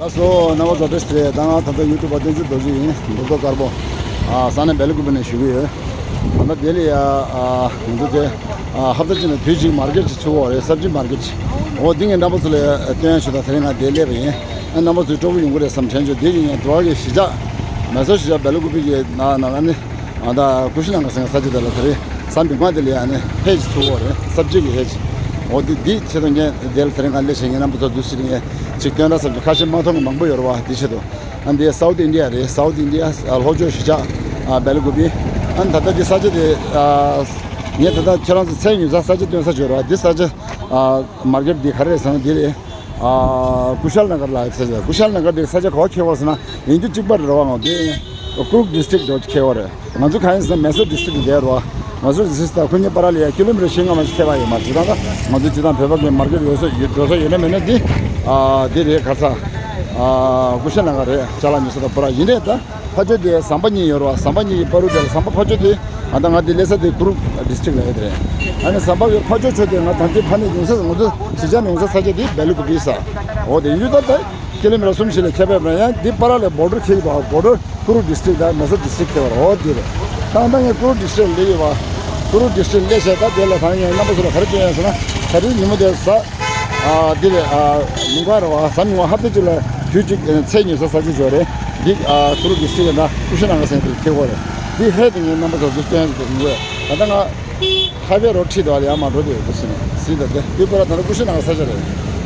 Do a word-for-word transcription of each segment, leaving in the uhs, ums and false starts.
ལགས་སོ། རྣམ་པ་ཚོ་བཀྲ་ཤིས་བདེ་ལེགས། ད་ང་ད་ལྟ་ཡུ་ཊུབ་པ་བསྟན་འཛིན་རྡོ་རྗེ་ཡིན། མདོ་སྟོད་དཀར་པོ། ཨ་ས་གནས་སྦེལ་ཀུ་པེ་ནས་ཞུ་གི་ཡོད། ད་ལྟ་དེ་ལ་ཡ་ཨ་ང་ཚོ་དེ་ཨ་ཧབ་ཏ་གཅིག་ནས་དུས་གཅིག་མར་ཀེཊ་ཅིག་ཚུགས་ཡོད་རེད། སབ་ཇི་མར་ཀེཊ་ཅིག་འོ་འདི་ངས་རྣམ་པ་ཚོ་ལ་སྟོན་ཡ་ཞུ་དང་། དེ་རིང་ང་དེ་སླེབས་པ་ཡིན། ཨ་རྣམ་པ་ཚོས་སྤྲོ་པོ་ཡོང་གི་རེད་བསམ་དྲན་བྱུང་། དེ་ཡིན་ཡང་དུ་བ་གི་གཞིས་ཆགས་མེ་སོར་གཞིས་ཆགས་སྦེལ་ཀུ་པེ་གི་ནང་ནང་ཨ་ནི་ཨ་ད་ཀུ་ཤི་ན་གར་ཟེར་ས་ཆ་དེ་ལ་དེ་རིང་ཟམ་པའི་ངོས་དེ་ལ་ཡ་ནི་ཕེ་ཅིག་ཚུགས་ཡོད་རེད། སབ་ཇི་གི་ཕེ་ཅིག་འོ་འདི་འདི་ཆེད་དུ་ངས་དེ་ལ་དེ་རིང་ང་སླེབས་བྱས་ངས་རྣམ་པ་ཚོ་འདུག་སེ་ངས་ཅིག་སྟོན་ར་བསམ་བྱུང་། ཁ་ཤས་མ་མཐོང་གི་མང་པོ་ཡོད་རེད་བ། འདི་ཆེད་དུ། ཨ་འདི་སའུ་ཐི་ཨིན་ཌི་ཡ་རེད། སའུ་ཐི་ཨིན་ཌི་ཡ་ལྷོ་ཕྱོགས་གཞིས་ཆགས་ཨ་སྦེལ་ཀུ་པེ། ཨ་ད་ལྟ་འདི་ས་ཆ་དེ་ཨ་ངས་ད་ལྟ་ཁྱེད་རང་ཚོ་ཚལ་ཉོ་ས་ས་ཆ་སྟོན་ས་ཅིག་ཡོད་རེད་བ། འདི་ས་ཆ་ཨ་མར་ཀེཊ་འདི་ག་རེ་རེད་ཟེར་ན་འདི་རེད། ཨ་ཀུ་ཤལ་ན་གར་ལ་ས་ཆ། ཀུ་ཤལ་ན་གར་འདི་ས་ཆ་ག་པར་འཁེལ་བ་ཟེར་ན་ཡིན་རྒྱུ་གཅིག་པ་རེད་བ། ང་འདི་ཀུ་རུག་ཌི་སི་ཊིག་འགྲོ་འཁེལ་བ་རེད། ང་ཚོ་གང་ཡིན་ཟེར་ན་མེ་སོར་ཌི་སི་ཊིག་ལ་བསྡད་རོགས། མེ་སོར་ཌི་སི་ཊིག་དང་ཁོ་གཉིས་བར་ལ་ཡ་ཀི་ལོ་མི་ཊར་བཞི་ལྔ་མ་ཞིག་ཁྱད་པར་ཡོད་མ་རེད། ད་ལྟ་ང་ཚོ་སྤྱི་བཏང་བོད་པ་གི་མར་ཀེཊ་ཡོད་ས་ཡོད་འགྲོ་ས་ཡོད་ན་མེད་ན་འདི་ཨ་འདི་རེད། ག་ས་ཨ་ཀུ་ཤལ་ན་གར་རེད། ཅ་ལག་ཉོ་ས་དང་པུ་ར་ཡིན་རེད། ད་ཕར་ཕྱོགས་དེ་ཟམ་པ་གཉིས་ཡོད་རེད་བ། ཟམ་པ་གཉིས་ཀྱི་བར་དུ་དེ་ལ་ཟམ་པ་ཕར་ཕྱོགས་དེ་ཨ་ད་ང་འདི་སླེབས་ས་དེ་ཀུ་རུག་ཌི་སི་ཊིག་ལ་ཡོད་རེད། ཨ་ནི་ཟམ་པ་གི་ཕར་ཕྱོགས་ཕྱོགས་དེ་ང་ད་ལྟའི་ཕ་ནས་ཡོང་ས་ང་ཚོ་གཞིས་ཆགས་ནས་ཡོང་ས་ས་ཆ་དེ་སྦེལ་ཀུ་པེ་ས། འོ་དེ་ཡུལ་ད་ད་ཀི་ལོ་མི་ཊར་གསུམ་བཞི་ལ་ཁྱད་པར་མེད། ཡང་འདི་བར་ལ་བོར་ཌར་འཁེལ་གྱི་འདུག་བོར་ཌར་ཀུ་རུག་ཌི་སི་ཊིག་དང་མེ་སོར་ཌི་སི་ཊིག་ཁེལ་བ་རེད། འོ་འདི་རེད། ད་ལྟ་ངས་ཀུ་རུག་ཌི་སི་ཊིག་སླེབས་ཡོད་པ། ཀུ་རུག་ཌི་སི་ཊིག་སླེབས་བྱས་ད་དེ་ལ་ད་ངས་རྣམ་པ་ཚོ་ལ་ག་རེ་སྟོན་ཡ་ཟེར་ན། ད་རེས་ཉིན་མོ་དེ་གཟའ་ཨ་འདི་རེད། ཨ་ཉིན་གུང་རེད་བ། གཟའ་ཉིན་གུང་ཧབ་ཏ་གཅིག་ལ་དུས་གཅིག་ཚལ་ཉོ་ས་ས་ཆ་ཅིག་ཡོད་རེད། འདི་ཨ་ཀུ་རུག་ཌི་སི་ཊིག་ཡིན་ན་ཀུ་ཤི་ན་གར་ཟེར་དེར་འཁེལ་གྱི་ཡོད་རེད། འདི་ཧེ་དེ་ངས་རྣམ་པ་ཚོ་ལ་འདི་སྟོན་ཡ་ཡིན་གྱི། ད་ལྟ་ང་ཧའི་ཝེ་རོ་ཌི་ཁྲིད་དུ་ཡང་མ་འགྲོ་དུས་འདུག་ཟེར་ནས་ཟིན། ད་ལྟ་འདི་པུ་ར་ད་ལྟ་ཀུ་ཤི་ན་གར་ས་ཆ་རེད།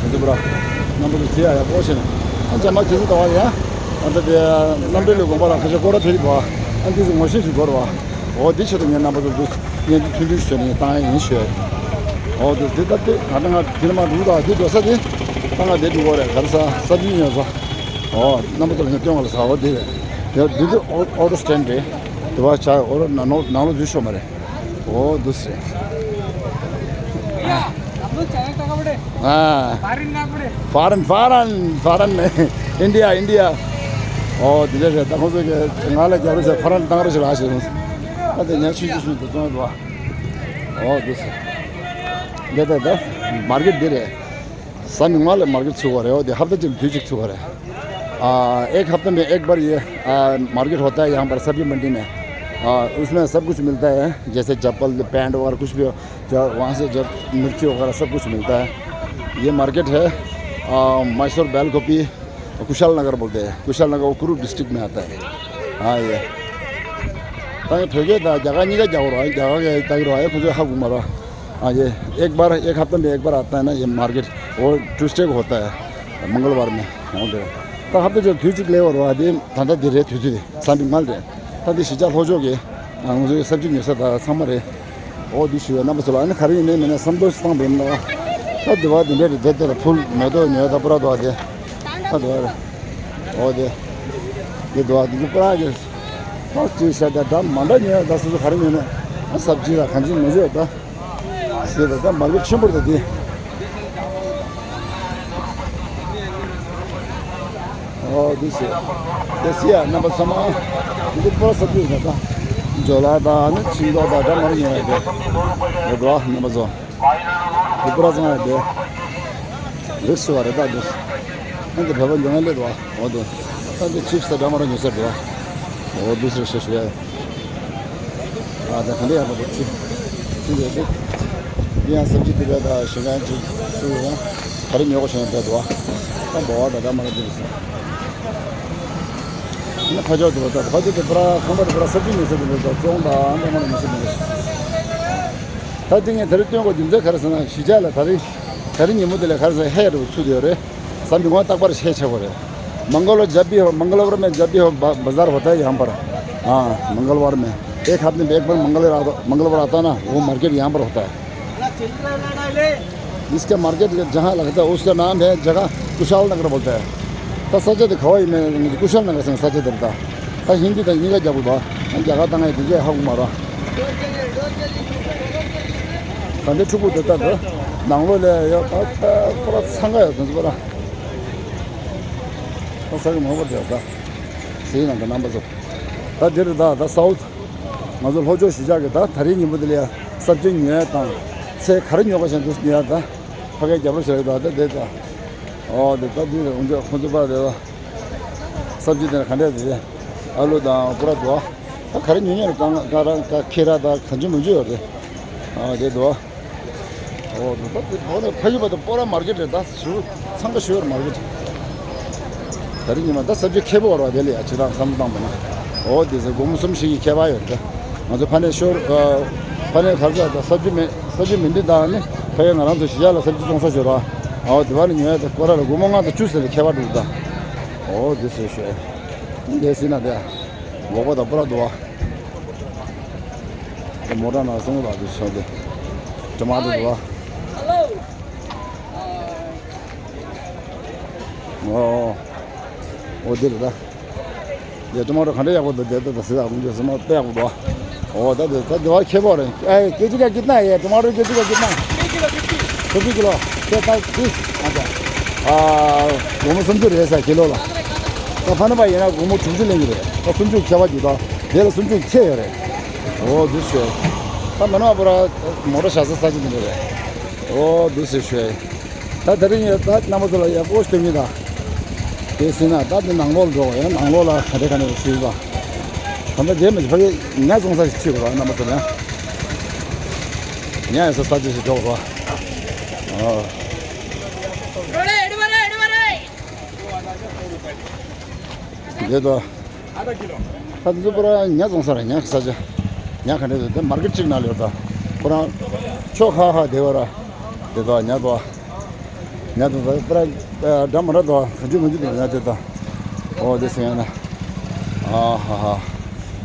འདི་པུ་ར་རྣམ་པ་ཚོ་གཟིགས་ཡ་ཡག་པོ་བྱས་ནས། ཨ་ཅག་མ་ཁྱེད་ཚོ་ད་བ་ཡ། ཨ་ད་དེ་རྣམ་འགྲེལ་ལས་དགོངས་པ་ལ་ཁ་ཤས་སྐོར་ར་ཕེབས་ཀྱི་འདུག་ཨ་འདི་ཚོ་ངོ་ཤེས་ཤིག་དགོས་རེད་བ། འོ་འདི་ཆེད་དུ་ངས་རྣམ་པ་ཚོ་འདུག་ངས་འདི་མཐུན་འགྱུར་ཞུས་ནས་བཏང་ཡ་ཡིན་ཞུས། འོ་འདི་འདི་ད་ལྟ་ང་ད་ང་དེ་ནས་མ་འགྲོ་གི་འདུག་འདི་འགྲོ་ས་དེ་ད་ང་འདི་འགྲོ་གི་རེད། ག་རེ་ཟ་ས་བྱིན་ཉོ་ས། འོ་རྣམ་པ་ཚོ་ལ་ངས་སྟོན་བ་ལ་ཟ། འོ་འདི་རེད། དེ་འདི་འདི་ཨོ་ཨོ་ཊོ་སི་ཊེན་ཌི་རེད། དེ་བ་ཆ་ཨོ་ཊོ་ནང་ལོགས་ནང་ལོགས་འཛུལ་ཆོག་མ་རེད། འོ་འདུག་སེ། ཨ། ཕ་རན་ཕ་རན་ཕ་རན། ཨིན་ཌི་ཡ་ཨིན་ཌི་ཡ། འོ་དེ་འདྲ་རེད། ད་ཁོང་ཚོ་གིས་ང་ལ་རྒྱབ་རོགས་བྱས། ཕ་རན་བཏང་རོགས་བྱེད་རོགས་ཞེས། ད་དེ་ཉག་ཆུང་ཆུང་ཞིག་འདུག་སོང་བ། འོ་འདུག་སེ། འདི་ད་ད་མར་ཀེཊ་འདི་རེད། གཟའ་མིག་དམར་ལ་མར་ཀེཊ་ཚུགས་པ་རེད། འོ་དེ་ཧབ་ཏ་གཅིག་དུས་གཅིག་ཚུགས་པ་རེད། आ, एक हफ्ते में एक बार ये, आ, मार्केट होता है यहाँ पर, सब्जी मंडी में। आ, उसमें सब कुछ मिलता है, जैसे चप्पल, पैंट वगैरह, कुछ भी हो, चाहे वहाँ से जब मिर्ची वगैरह सब कुछ मिलता है। ये मार्केट है, आ, मैसूर बैलकोपी, कुशाल नगर बोलते हैं, कुशाल नगर, वो कुरुग डिस्ट्रिक्ट में आता है। हाँ, ये। ताकि ठेके दा जगह नहीं का जाओ रहा है, जगह के तक रहा है, कुछ हक मारा। हाँ, ये एक बार, एक हफ्ते में एक बार आता है ना ये मार्केट, वो ट्यूसडे को होता है, मंगलवार में। ད་ཧབ་ཏ་ཅིག་དུས་གཅིག་སླེབས་པ་རེད་བ། དེ་ད་ལྟ་འདི་རེད། དུས་ཚོད་དེ་གཟའ་མིག་དམར་རེད། ད་འདི་གཞིས་ཆགས་ལྷོ་ཕྱོགས་ཀྱི་ང་ཚོའི་སབ་ཇི་ཉོ་ས་ད་ཚང་མ་རེད། འོ་འདི་ཞུ་བའི་རྣམ་པ་ཚོ་ལ་ཨ་ནི་ག་རེ་ཡིན་ནའི་མིན་ནའི་བསམ་བློ་ཞིག་བཏང་པ་ཡིན་ན། ད་འདི་བ་འདི་འདྲ་རེད། དེ་དེ་ལ་ཕུལ་མེ་ཏོག་ཉོས་ད་པུ་ར་དོ་དེ། ད་འདི་བ་རེད། འོ་དེ། འདི་འདི་བ་འདི་ཚོ་པུ་ར་གི་ཏོག་ཅིག་ཤ་ད་འདྲ་མ་འདྲ་ཉོས་ད། སོ་སོ་ག་རེ་ཉོས་ནའི་ཨ་སབ་ཇི་ལ་གང་ཅི་མི་ཉོས་ད། ཟེར་བ་ད་མར་ཀེཊ་ཆེན་པོ་རེད་དེ། ཨོ་དེ་ཟེར། དེ་ཟེར་ཡ་རྣམ་པ་ཚང་མ། འདི་པུ་ར་སབ་ཇི་རེད་ད། ཇོ་ལ་དང་ནི་ཆིང་ཏོག་དང་འདྲ་མར་ཉོ་ཡ་དེ། རེད་དོ་རྣམ་པ་ཚོ། འདི་པུ་ར་ཚང་ཡ་དེ། རིགས་སུ་བ་རེད་ད་འདི། ཨ་འདི་བོད་པ་འཇོ་ལ་སླེབས་འདུག་བ། འོ་དེ། ཨ་འདི་ཆིབ་སི་དང་འདྲ་མར་ཉོ་ས་འདུག་བ། འོ་དེ་ཟེར་ཞེས་ཞུ་ཡ། ཨ་ད་ག་འདྲ་ཡག་པོ་འདུག་ཅི། ཅི་འདྲ་འདུག་འདི་ཡང་སབ་ཇི་དེ་བས་ད་ཞིང་ཁང་ཅིག་སུ་ཡོད་ན་ག་རེ་ཉོ་དགོས་བྱས་ན་འདྲ་འདུག་ཨ། ད་འབོ་བ་ད་ད་མ་ལ་འདི་རེད་ཟེར། ཡིན་ན་ཕ་ཇོ་དེ་བ་ད་ཕ་ཇོ་དེ་པུ་ར་ཁང་པ་དེ་པུ་ར་སབ་ཇི་ཉོ་ས་དེ་འདྲ་ད་བཙོང་དང་ཨ་འདྲ་མ་ལ་ཉོ་ས་དེ་འདྲ་ཞིག་ད་འདི་ངས་དེ་རིང་སྟོན་དགོས་རྒྱུ་མཚན་ག་རེ་ཟེར་ན། གཞིས་ཆགས་ལ་ད་རིང་ད་རིང་ཉིན་མོ་དེ་ལ་ག་རེ་ཟེར་ན་ཧེ་རུ་ཚུད་ཡོད་རེད། གཟའ་མིག་དམར་རྟག་པར་ཧེ་ཆགས་པ་རེད། मंगलवार जब भी हो, मंगलवार में जब भी हो, बा-, बाजार होता है यहाँ पर। हाँ, मंगलवार में। एक हफ्ते में एक बार मंगलवार आता, मंगलवार आता ना, वो मार्केट यहाँ पर होता है। इसका मार्केट जहाँ लगता है, उसका नाम है जगह कुशाल नगर बोलता है। ད་ས་ཆ་དེ་ག་བ་ཡིན་མིན་ཀུ་ཤལ་ནག་ཟེར་ས་ཆ་དེ་རེད་ད། ད་ཧིན་དི་དང་གཉིས་ཀ་རྒྱབ་དགོས་པ། ད་རྒྱ་གར་ད་ང་ཡི་དེ་ཚོས་ཧ་གོ་མ་རེད། ད་འདི་ཕྲུ་གུ་དེ་ལྟ་འདུག་ནང་ལོགས་ལ་ཡོད་ད། ད་ཁོ་ར་འཚང་ཁ་ཡོད་དེ་ཚོ་པ་ར། ད་ས་གི་མང་པོ་རེད་ད། ཟེར་ན་ད་རྣམ་པ་ཚོ། ད་འདི་རེད་ད། ད་སའུ་ཐི། ང་ཚོ་ལྷོ་ཕྱོགས་གཞིས་ཆགས་ཀྱི་ད་ད་རིང་ཉིན་མོ་དེ་ལ་ཡ་སབ་ཇི་ཉོ་ཡ་དང་། ཚལ་ག་རེ་ཉོ་དགོས་བྱས་འདུག་ཉོ་ཡ་ད། ཕ་གིར་རྒྱབ་རོགས་བྱས་ཡོད་ད། ད་འདི་ད། ཨོ་དེ་ད་དུས་རེ་འོང་ཁོ་ཚོ་པ་དེ་ལ་སབ་ཇི་དེ་ལ་ག་འདྲ་དེ་ཨ་ལུ་དང་པུ་ར་དུ་ཨ་ད་ག་རེ་ཉོ་ཉོ་རེད། ཀ་ཀ་ར་ཀ་ཁེ་ར་ད་ག་ཅི་མོ་ཅི་ཡོད་རེད། ཨ་དེ་དུ་ཨ་ཨོ་དེ་ད་དེ་ཨོ་ནི་ཕ་གི་པ་དུ་པོ་ར་མར་ཀེ་ཊི་རེད། ད་ཞུ་ཚང་ཀ་ཞུ་ཡོད་མར་ཀེ་ཊི་ད་རེ་ཉི་མ་ད་སབ་ཇི་ཁེ་པོ་བར་བ་དེ་ལ་ཡ་ཅི་ད་བསམ་བློ་བཏང་པ་ན་ཨོ་དེ་ཟེར་སྒོར་མོ་གསུམ་བཞི་གི་ཁྱད་པར་ཡོད་རེད། ང་ཚོ་ཕ་ནས་ཤོར། ཕ་ནས་ཁར་ས་དང་སབ་ཇི་མེ་སབ་ཇི་མིན་འདི་དང་ནི་ཕ་ཡི་ང་རང་ཚོ་གཞིས་ཆགས་ལ་སབ་ཇི་བཙོང་ས་ཤོར་བ། ཨའོ་དེ་བ་ནི་ཉོ་ཡ་དེ་ཀོ་ར་ལ་སྒོར་མོ་ལྔ་དང་བཅུ་ཟེར་ནས་ཁྱད་པར་འདུག་ད། ཨོ་དེ་ཟེར་ཤོད། འདི་སྲིད་ན་དེ་མགོ་པ་དང་པུ་ར་འདུག་བ། དེ་མོ་ཊ་ནང་སོང་ལ་དེ་ཤོད་དེ་དྲི་མ་འདུག་བ། ཨོ་ཨོ་དེ་རེད་ད། ཡ་ཀྲི་མ་ཊོ་ག་འདྲ་ཡག་པོ་འདུག་དེ་ལྟ་ད་སི་ད་ཀུན་སྤྱོད་སི་མ་དཔེ་ཡག་པོ་འདུག་ཨོ་ད་དེ་ད་དེ་བ་ཁྱད་པར་རེད། ཨེ་ཀེ་ཇི་ཀ་ཀི་ཏ་ཡེ། ཀྲི་མ་ཊོ་ཀེ་ཇི་ཀ་ཀི་ཏ། ཕི་ཕི་ཀི་ལོ། ཁྱེད་ད་ཕི་ཨ་ད། ཨ་སྒོར་མོ་སུམ་ཅུ་རེད་ས་ཀི་ལོ་ལ། ད་ཕ་ན་པ་ཡིན་ན་སྒོར་མོ་དྲུག་ཅུ་ལེན་གི་རེད། ད་སུམ་ཅུ་ཁྱད་པར་འདུག་ད་དེ་ལ་སུམ་ཅུ་ཁྱད་ཡོད་རེད། ཨོ་དེ་ཤོད། ད་མ་ན་པ་ར་མོ་ཊ་བཞག་ས་ས་ཅི་འདི་རེད། ཨོ་དེ་ཟེར་ཤོད། ད་དེ་རིང་ཡ་ད་རྣམ་པ་ཚོ་ལ་ཡག་པོ་སྟོན་གྱི་ད། དེ་ཟིན་ན་ད་དེ་ནང་ལོགས་འགྲོ་ཡ་ནང་ལོགས་ལ་ག་དེ་ག་ནས་ཞུས་པ། ད་ལྟ་རྗེས་མ་ཕ་གི་ཉ་བཙོང་ས་ཞིག་ཁྲིད་དགོས་ར། རྣམ་པ་ཚོ་ལ་ཉ་ཡོད་ས་ས་ཅིག་ཞིག་འགྲོ་དགོས་ར། ཨོ། དེ་ད། ད་དེ་ཚོ་པུ་ར་ཉ་བཙོང་ས་རེད། ཉ་ས་ཆ། ཉ་ག་འདྲ་འདུག་དེ་མར་ཀེ་ཊི་གཅིག་ནང་ལ་ཡོད་ད། ཁོ་རང་ཕྱོགས་ཁ་ཁ་བསྡད་པ་ར། དེ་ད་ཉ་ད། ཉ་ད་ད་པུ་ར་འདྲ་མི་འདྲ་ད། ག་ཅི་མི་ཅི་འདུག་ཉ་དེ་ད། ཨོ་དེ་སེང་ན། ཨ་ཧ་ཧ།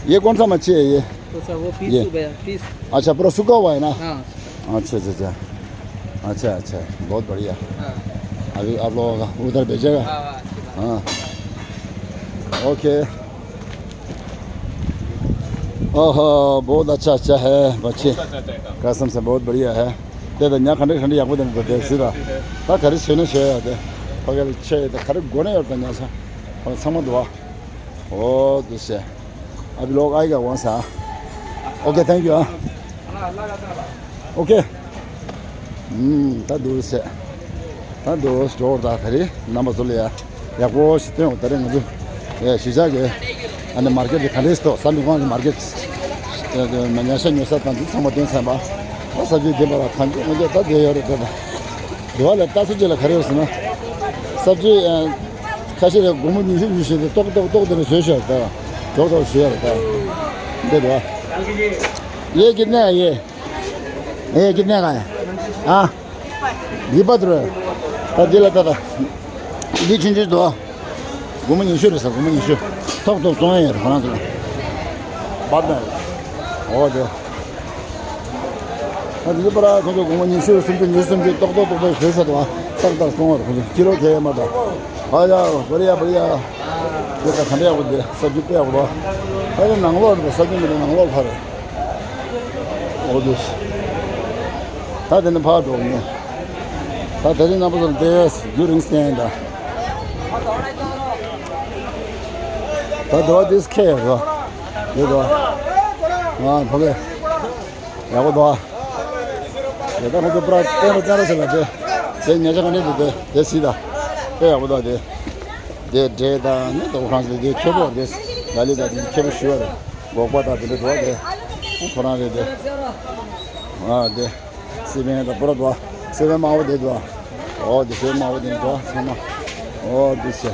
ये कौन सा मच्छी है ये? तो सर वो पीस ये। सूप है, पीस। अच्छा, पूरा सूखा हुआ है ना? हाँ। अच्छा, अच्छा, अच्छा। अच्छा, अच्छा, बहुत बढ़िया। हाँ। अभी आप लोगों का उधर भेजेगा? हाँ, हाँ, अच्छी बात। हाँ। ओके। ओहो, बहुत अच्छा, अच्छा है, बच्चे। कसम से बहुत बढ़िया है। དེ་ད་ཉ་ག་འདྲ་ག་འདྲ་ཡག་པོ་འདུག་དེ་སྲིད་ད། ད་ག་རེ་བྱས་ན་བྱས་ཡ་དེ། ཕ་གི་ལ་ཆེ་ཡ་དེ་ག་རེ་དགོས་ན་ཡོད་ད་ཉ་ཆ། ཨོ་ཚང་མ་འདུག་ཨ། ཨོ་དེ་བྱས། अभी लोग आएगा वहाँ से, हाँ। ओके, थैंक यू, हाँ। ओके। ད་འདུག་ཟེར། ད་འདུག་འགྲོ་ད་ག་རེ་རྣམ་པ་ཚོ་ལ་ཡ་ཡག་པོ་ཞིག་སྟོན་འོ། ད་རེས་ང་ཚོ་ཡ་གཞིས་ཆགས་ཀྱི་ཨ་ནི་མར་ཀེ་ཊི་ག་རེ་སྟོ་ས་མི་ཁོང་གི་མར་ཀེ་ཊི་ཉོ་ས་དང་འདི་ཚང་མ་སྟོན་ཚར་བ། ད་ས་ཆ་འདི་པ་ལ་གང་ཅི་ང་ཚོ་ད་བསྡད་ཡོད་རེད། ད་ད་འདི་བ་ལ་ལྟ་ཚུལ་ཅིག་ལ་ག་རེ་ཡོད་ཟེར་ན། ས་ཆ་ཁ་ཤས་ལ་སྒོར་མོ་ཉི་ཤུ་ཉི་ཤུ་དེ་ཏོག་ཏོག་ཏོག་དེ་ནས་བཟོས་ཤག་ད་ཏོག་ཏོག་བཟོས་ཡོད་རེད། ད་འདི་ད་ཡེ་གི་ནས་ཡེ། ए, कितने का है? हाँ? ये पत्थर है। हाँ, दिला दादा। ये छिन छिन दो। गुम नहीं शुरू सा, गुम नहीं शुरू। थोक थोक सोए यार, खाना सुना। बाद में। और दे। हाँ, ये बड़ा, कुछ गुम नहीं शुरू, सुन के नहीं सुन के, टोक टोक टोक टोक, फिर से दो। तर तर सोए यार, कुछ किलो के मत। आ जाओ, बढ़िया, बढ़िया। ये तो खंडे को दे, सब्जी पे आपको। अरे, नंगलो, सब्जी में नंगलो खा रहे। ཨོ་དུ། ད་དེ་ནི་ཕར་འགྲོ་ངེས། ད་དེ་རིང་རྣམ་པ་ཚོར་བསྡད་རྒྱུ་རིང་བསྟན་ད། ད་དུ་བ་དེས་ཁེ་རོ། ཡོད་དོ། ང་ཕ་གི། ཡག་པོ་དོ། ཡ་ད་ང་ཚོ་པྲ་བསྟན་རོ་བསྟན་རོ་ཟེར་ལ་དེ། དེ་ཉ་ཆ་ག་ནས་དེ་དེ་དེ་སྲིད་ད། དཔེ་ཡག་པོ་དོ་དེ། དེ་འདྲེ་དང་ནི་དོ་ཧྲང་ཟེར་དེ་ཁེ་པོ་དེ། ལ་ལི་ད་དེ་ཁེ་པོ་ཞུ་བ་རེད། འགོག་པ་དང་དེ་འདྲ་འདུག་བ་དེ། ཁོ་རང་རེད་དེ། ཨ་དེ། སི་པན་དང་པུ་ར་འདུག་བ། སི་པན་དམར་པོ་དེ་འདུག་བ། ཨོ་དེ་སི་པན་དམར་པོ་དེ་འདུག་བ་ཚང་མ། ཨོ་དེ་སི།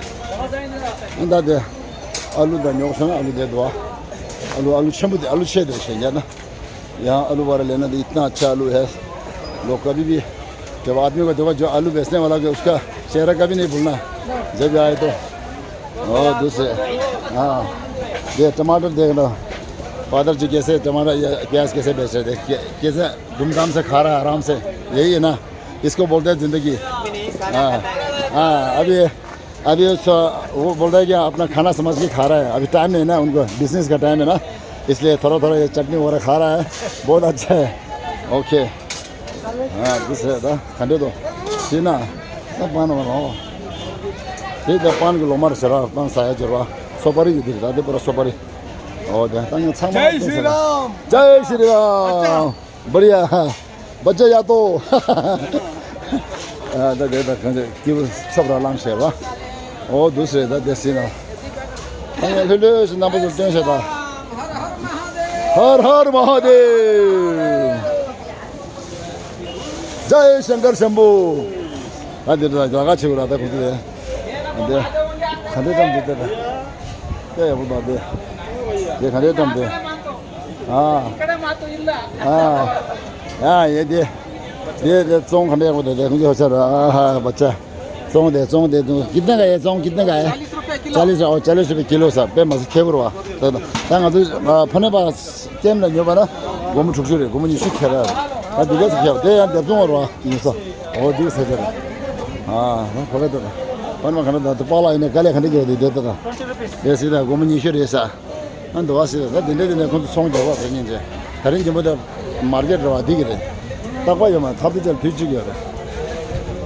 ཨ་ད་དེ། ཨ་ལུ་དང་ཉོག་སོང་ཨ་ལུ་དེ་འདུག་བ། ཨ་ལུ་ཨ་ལུ་ཆེན་པོ་དེ་ཨ་ལུ་ཆེ་དེ་ཞེས་བྱ་ན། यहाँ आलू वाला लेना तो इतना अच्छा आलू है। लोग कभी भी जब आदमी को देखो, जो आलू बेचने वाला के, उसका चेहरा कभी नहीं भूलना, जब भी आए तो। ओ, दूसरे, हाँ, ये टमाटर देख लो, फादर जी कैसे टमाटर या प्याज कैसे बेच रहे थे, कै-, कैसे धूमधाम से खा रहा है आराम से, यही है ना, इसको बोलते हैं जिंदगी। हाँ, हाँ, अभी अभी उस, वो बोल रहा है कि अपना खाना समझ के खा रहा है, अभी टाइम नहीं है ना उनको, बिजनेस का टाइम है ना, इसलिए थोड़ा थोड़ा ये चटनी वगैरह खा रहा है। बहुत अच्छा है। ओके। हाँ, दूसरे था खंडे तो सीना। तब पान वाला हो। ठीक है, पान के लोमर चला, पान साया चलवा। सुपारी की दिखता थे पूरा सुपारी। और देखता हूँ, छांग जय मारते श्री हैं। राम। जय श्री राम। बढ़िया। बच्चा या तो। ཨ་ད་དེ་ད་གང་ཅི་སྐྱིད་པོ་ཆོབ་ར་ལངས་བྱས་པ། ཨོ་འདུག་ཟེར་ད་དེ་ཟིན་ན། ཨ་ལྷོད་ལྷོད་ཟེར་རྣམ་པ་ཚོ་སྟོན་བྱས་ད། ཧར་ཧར་མ་ཧ་དེ། ཇའི་ཤང་ཀར་ཤམ་བྷུ། ད་འདིར་ད་རྒྱ་གར་ཆེ་བོ་ར་ད་ཁོ་ཚོ་དེ། འདི། ག་འདྲའི་འགྲམ་འདི་ལྟ་ད། དེ་ཡག་པོ་འདུག་དེ། དེ་ག་འདྲའི་འགྲམ་དེ། ཨ། ཨ། ཨ་ཡེ་དེ། དེ་དེ་བཙོང་ག་འདྲའི་ཡག་པོ་འདུག་དེ་ཁོང་ཚོ་ཧོ་ཆ་ར་ཨ་ཧ་བ་ཆ། བཙོང་དེ་བཙོང་དེ་དུ་कितने का है བཙོང་कितने का है चालीस रुपये किलो चालीस ओ चालीस रुपये किलो ས་དཔེ་མ་སྲིད་ཁེ་པོ་ར་བ། ད་ད་ང་ཚོ་ཕ་ནས་པ། ཀེམ་ལ་ཉོས་པ་ན། སྒོར་མོ་དྲུག་ཅུ་རེད། སྒོར་མོ་ཉི་ཤུ་ཁྱེར་ར། ད་འདི་ག་ཚོད་ཁྱེར་དེ་ཡང་འདེབས་སོང་བ་ར་ཉོས་ས། འོ་འདི་ས་ཆ་རེད། ཨ་ད་ཕ་ག་ད་ད། ཕ་ནས་མ་ག་ན་ད་ད་པཱ་ལགས་ཡིན་ན་དཀའ་ལས་ག་འདྲ་རྒྱག་དེ་དེ་ད་ད། དེ་སྲིད་ད་སྒོར་མོ་ཉི་ཤུ་རེད་ས། ཨ་འདི་བ་སྲིད་ད་ད་དེ་འདྲ་དེ་ནས་ཁོང་ཚོ་ཚོང་རྒྱག་པ་དེ་ཉིན་རེད། ད་རིང་རྒྱུན་པ་ད་མར་ཀེ་ཊི་ར་བ་འདི་གི་རེད། རྟག་པ་ཡོད་མ་ཐབས་དེ་ཅར་དུས་གཅིག་ཡོད་རེད།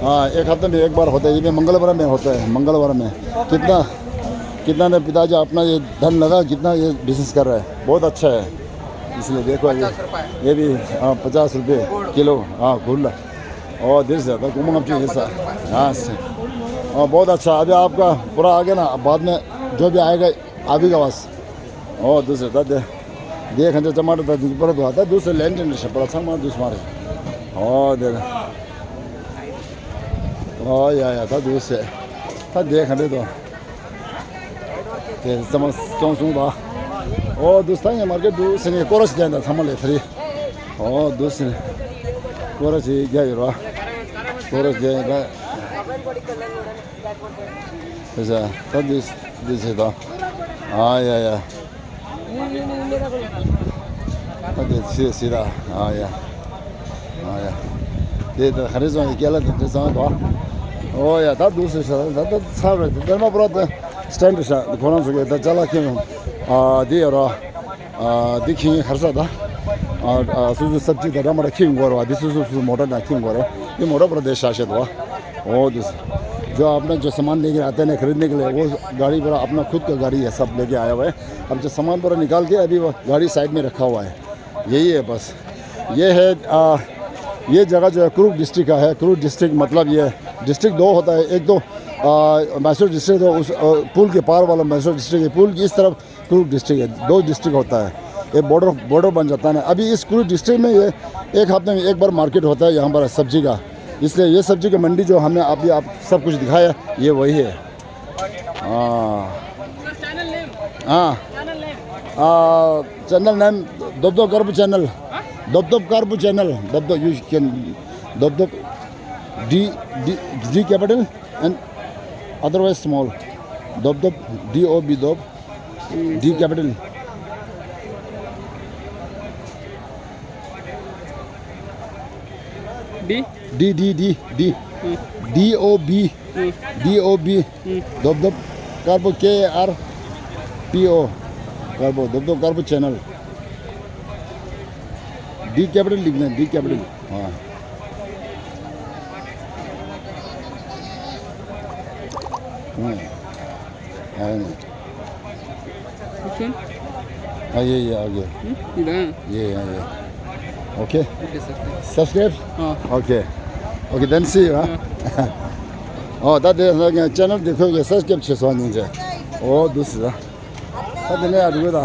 हाँ, एक हफ्ते में एक बार होता है। ये भी मंगलवार में होता है, मंगलवार में। कितना, कितना ने पिताजी अपना ये धन लगा, कितना ये बिजनेस कर रहा है, बहुत अच्छा है। इसलिए देखो ये, ये भी, हाँ, पचास रुपये किलो। हाँ, गुड़। और देर से ज्यादा घूमना चाहिए सर। हाँ, से। और बहुत अच्छा, अभी आपका पूरा आ गया ना, बाद में जो भी आएगा, अभी का बस। ཨོ་འདུག་ཟེར་ད་དེ། དེ་ག་འདྲ་ཅ་མ་འདྲ་ད་འདུག་པར་འདུག་ད་འདུག་ཟེར་ལན་ཅན་རེ་ཞིག་པར་ཚང་མ་འདུག་མ་རེད། ཨོ་དེ། ཨོ་ཡ་ཡ་ད་འདུག་ཟེར། ད་དེ་ག་འདྲ་འདུག་དེ་ཚང་མ་སོང་སོང་ད། ཨོ་འདུག་ད་ངས་མར་ཀེ་ཊི་འདུག་ཟེར་ནས་སྐོར་ར་ཞིག་ཀྱང་ད་ཚང་མ་ལས་ཐ་རི། ཨོ་འདུག་ཟེར་ནས། སྐོར་ར་ཞིག་རྒྱག་ཡོད་ར། སྐོར་ར་ཞིག་རྒྱག་ཡོད་ད། ཨེ་ཟ། ད་འདི་འདི་བྱེད་དོ། ཨ་ཡ་ཡ། ད་འདི་ཚེ་སི་ད། ཨ་ཡ། ཨ་ཡ། དེ་ད་ག་རེ་བཟང་ཡི་སྐད་ལ་དེ་འདྲ་བཟང་དོ། ཨོ་ཡ་ད་འདུག་སེ་ཤ་ད་ད་ཚར་བས་དེ་དེར་མ་པོ་ར་ད་སི་ཊེན་ཌི་ཤ་ཁོ་རང་ཚོ་གི་ད་ཅ་ལག་ཁྱེར་ཡོང་། ཨ་འདི་ཡོད་ར། ཨ་འདི་ཁྱེར་ཡིན་གར་ས་ད། ཨ་ཨ་སོ་སོའི་སབ་ཇི་ད་ར་མ་ར་ཁྱེར་ཡོང་དགོས་ར་བ། འདི་སོ་སོ་སོ་མོ་ཊ་ནང་ཁྱེར་ཡོང་དགོས་རེད། འདི་མོ་ཊ་པོ་ར་དེ་ཤ་ཤ་དོ། वो दूसरा, जो अपना जो सामान लेके आता है ना, खरीदने के लिए, वो गाड़ी वाला अपना खुद का गाड़ी है, सब लेके आया हुआ है। अब जो सामान पूरा निकाल के अभी वो गाड़ी साइड में रखा हुआ है। यही है बस। ये है, आ, ये जगह जो है कुरुग डिस्ट्रिक्ट का है। कुरुग डिस्ट्रिक्ट मतलब ये डिस्ट्रिक्ट दो होता है, एक तो, आ, मैसूर डिस्ट्रिक्ट, तो उस, आ, पुल के पार वाला मैसूर डिस्ट्रिक्ट है, पुल की इस तरफ कुरुग डिस्ट्रिक्ट है, दो डिस्ट्रिक्ट होता है, ये बॉर्डर, बॉर्डर बन जाता है ना। अभी इस कुरुग डिस्ट्रिक्ट में ये एक हफ्ते में एक बार मार्केट होता है यहाँ पर सब्जी का, इसलिए ये सब्जी की मंडी जो हमने अभी आप सब कुछ दिखाया, ये वही है। हाँ। हाँ। चैनल नेम दोबदोब करबू चैनल। दोबदोब करबू चैनल। दोबदोब, you can, दोबदोब, D, D, D capital and otherwise small. दोबदोब, D O B दोब, D capital. D? D, D, D, D. D O B. D O B. दोबदोब करबू, K A R B O. करबू, दोबदोब करबू चैनल। D capital लिखना है, D capital. हाँ। हाँ। हाँ। This one? हाँ, ये, ये, आ गया। Hmm? You done? ये, ये, ये। OK? OK, sir. Subscribe? हाँ। OK. OK, then see you, हाँ? हाँ। ཨོ་ད་དེ་ལ་ངས་ཅེ་ནལ་འདི་ཁོས་ཀྱི་སབ་སི་ཀེབ་བྱེད་སོང་ཉིན་ཅེ། ཨོ་འདུག་སེ་ད། ད་དེ་ནས་ཡར་འགྲོ་གི་ད།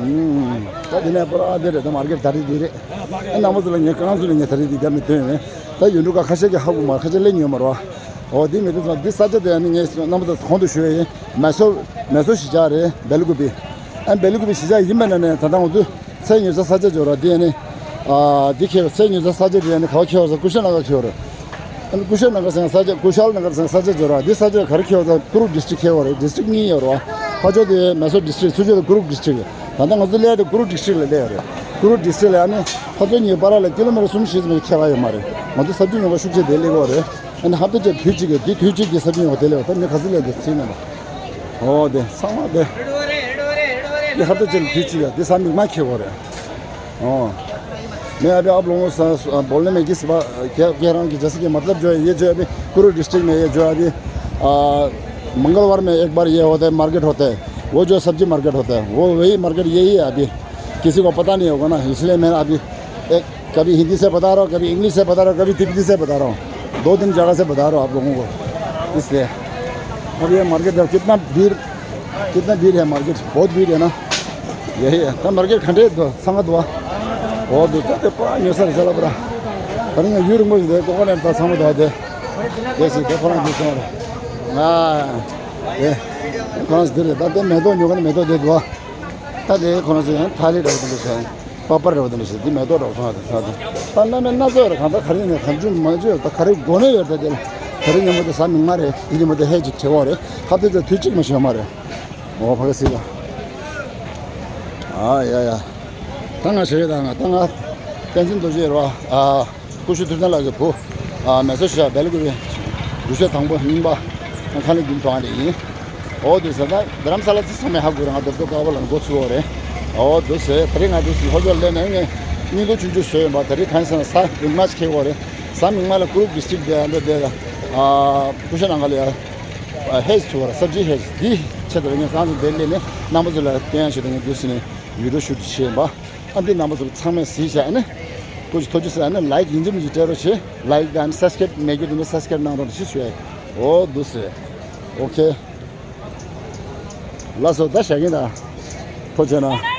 ཨུམ། ད་དེ་ནས་པོ་ར་དེ་རེད། ད་མར་ཀེ་ཊི་ད་རེད་དེ་རེད། ཨ་ནང་མོ་ཚོ་ལ་ངས་གང་ཚོ་ལ་ངས་ད་རེད་དེ་རྒྱབ་ནས་ཐོན་ཡོད་མེད། ད་ཡུལ་གྲུ་ཁ་ཁ་ཤས་ཀྱིས་ཧ་གོ་མ་རེད། ཁ་ཤས་སླེབས་མྱོང་མ་རེད་བ། ཨོ་དེ་མི་དེ་ཚོ་འདི་ས་ཆ་དེ་ཨ་ནི་ངས་རྣམ་པ་ཚོ་གོང་དུ་ཞུ་ཡ་ཡིན། མེ་སོ་མེ་སོ་གཞིས་ཆགས་རེད། སྦེ་ལ་ཀུ་པི། ཨ་སྦེ་ལ་ཀུ་པི་གཞིས་ཆགས་ཡིན་པ་ན་ནས་ད་ལྟ་ང་ཚོ་ཚལ་ཉོ་ས་ས་ཆ་འབྱོར་བ་འདི་ཨ་ནི། ཨ་འདི་ཁེལ་བ་ཚལ་ཉོ་ས་ས་ཆ་འདི་ཨ་ནི་ག་བ་ཁེལ་བ་ས་ཀུ་ཤལ་ན་གར་ཁེལ་བ་རེད། ཨ་ནི་ཀུ་ཤལ་ན་གར་ཟེར་ས་ཆ་ཀུ་ཤལ་ན་གར་ཟེར་ས་ཆ་འབྱོར་བ་འདི་ས་ཆ་ག་རེ་ཁེལ་བ་ས་ཀུ་རུ་ཌིས་ཊྲིག་ཁེལ་བ་རེད། ཌིས་ཊྲིག་གཉིས་ཡོད་རེད་བ། ཕར་ཕྱོགས་དེ་མེ་སོར་ཌིས་ཊྲིག་ཚུར་ཕྱོགས་དེ་ཀུ་རུ་ཌིས་ཊྲིག་ད་ལྟ་ང་ཚོ་སླེབས་དེ་ཀུ་རུ་ཌིས་ཊྲིག་ལ་སླེབས་ཡོད་རེད། ཀུ་རུ་ཌིས་ཊྲིག་ལ་ཨ་ནི་ཕར་ཚུར་གཉིས་བར་ལ་ཀི་ལོ་མི་ཊར་གསུམ་བཞི་ཙམ་ཁྱད་པར་ཡོད་མ་རེད། ང་ཚོ་ས་ཆ་ཉོ་ག་ཤུགས་ཆེ་དེ་སླེབས་ཡོད་རེད། ཨ་ནི་ཧབ་ཏ་ཅིག་དུས་གཅིག་གི་དེ་དུས་གཅིག་གི་ས་ཆ་ཡོང་བ་དེ་ལས་ད་མི་ག་ཚོད་ལས་འདུག་ཚིག་ནང་ལ། ཨོ་དེ་ཚང་མ་དེ། དེ་ཧབ་ཏ་ཅིག་ལ་དུས་གཅིག་ཡ་དེ་ས་མིག་མ་ཁེལ་བ་རེད། ཨོ། मैं अभी आप लोगों से बोलने में किस बात क्या कह रहा हूँ कि जैसे कि मतलब जो है ये जो है अभी कुरु डिस्ट्रिक्ट में ये जो है अभी आ, मंगलवार में एक बार ये होता है मार्केट होता है वो जो सब्जी मार्केट होता है वो वही मार्केट यही है अभी किसी को पता नहीं होगा ना इसलिए मैं अभी एक कभी हिंदी से बता रहा हूँ कभी इंग्लिश से बता रहा हूँ कभी तिब्बती से बता रहा हूँ। दो तीन जगह से बता रहा हूँ आप लोगों को, इसलिए। अब ये मार्केट, जब कितना भीड़, कितना भीड़ है मार्केट, बहुत भीड़ है ना। यही है। तो मार्केट खंडे दो, संगत हुआ। बहुत दूर तक तो पूरा न्यूज़ चला पूरा। पर ये यूर मुझे देखो, कौन है, तो संगत हुआ दे। जैसे देखो ना, दूसरा। हाँ, ये कौन से दे, ताते मैं तो न्यू, मैं तो दे दुआ। ताते कौन से हैं, थाली रख दे, हैं। པ་པར་རེད་བ། དེ་འདྲ་ཞིག་འདི་མེ་ཏོག་འདྲ་བོ་མཐོང་ཡ་དེ་ཚ་དེ། ད་གནམ་མེད་ན་ཚོད་རེད། གང་ལྟར་ག་རེ་ཡིན་ནའི་གང་བྱུང་མ་བྱུང་ད་ག་རེ་དགོས་ནི་ཡོད། ད་དེ་ལ་ད་རེས་ཉིན་མོ་དེ་གཟའ་མིག་དམར་རེད། དེ་ཉིན་མོ་དེ་ཧེ་ཅིག་བྱེད་འོ་རེད། ཁ་ཐུག་ཚོད་དུས་གཅིག་མ་ཞོན་མ་རེད། འོ་ཕ་གི་སི་ལ། ཨ་ཡ་ཡ། ད་ང་ཞེ་གི་ད་ང་ད་ང་བསྟན་འཛིན་རྡོ་རྗེ་རེད་བ། ཨ། སྐུ་ཞབས་ཐུབ་བསྟན་ལགས་ཀྱི་བུ། ཨ། མེ་སོ་ཤ་སྦེལ་ཀོབ་པའི་རྒྱུ་ཆ་དང་པོ་རྙིང་པ། ཁ་ལས་རྒྱུན་ཐོག་ཨ་འདྲ་ཡིན། འོ་དུས་ས་ད་རྡ་རམ་ས་ལ་ཚི་ཚང་མས་ཧ་གོ་རེད། ང་རྡོ་རྡོ་ཀ་བ་ལ་འགོ་ཚུགས་འོ་རེད། འོ་དུས་ས་ད་རེས་ང་དུས་ལྷོ་ཕྱོགས་སླེབས་ནས་ངས་སྙིང་སྟོབས་ཆུང་ཆུང་བཟོས་ཡོད་པ། ད་རེས་གང་ཡིན་ཟེར་ན་གཟའ་མིག་དམར་ཁེལ་འོ་རེད། གཟའ་མིག་དམར་ལ་ཀུ་རུ་ཌིས་ཊིག་དེ་ཨ་འདྲ་དེ་ཨ་ཀུ་ཤ་ནང་ག་ལ་ཡ་ཧེ་ཇི་ཚུགས་པ་རེད། སབ་ཇི་ཧེ་ཇི། འདི་ཆེད་དུ་ངས་གང་དུ་དེ་སླེབས་ནས་རྣམ་པ་ཚོ་ལ་སྟོན་ཡ་ཆེད་དུ་ངས་དུས་ས་ནས་བི་ཌི་ཡོ་ཤུ་ཊི་བྱས་ཡིན་པ། ཨ་འདི་རྣམ་པ་ཚོ་ཚང་མས་གཟིགས་བྱས་ཨ་ནི། ཐུགས་རྗེ་ཐུགས་རྗེ་ཟེར་ཨ་ནི་ལའིཀ་ཡིན་གཅིག་མིན་གཅིག་སྤྲད་རོགས་བྱེད། ལའིཀ་དང་ཨ་ནི་སབ་སི་ཀ་རེབ་མེད་རྒྱུ་དེ་ནི་སབ་སི་ཀ་རེབ་གནང་རོགས་ཞེས་ཞུ་ཡ་ཡིན། འོ་འདུག་སེ། ཨོ་ཁེ། ལགས་སོ། ད་བཞག་གིན་ད། ཐུགས་རྗེ་གནང་།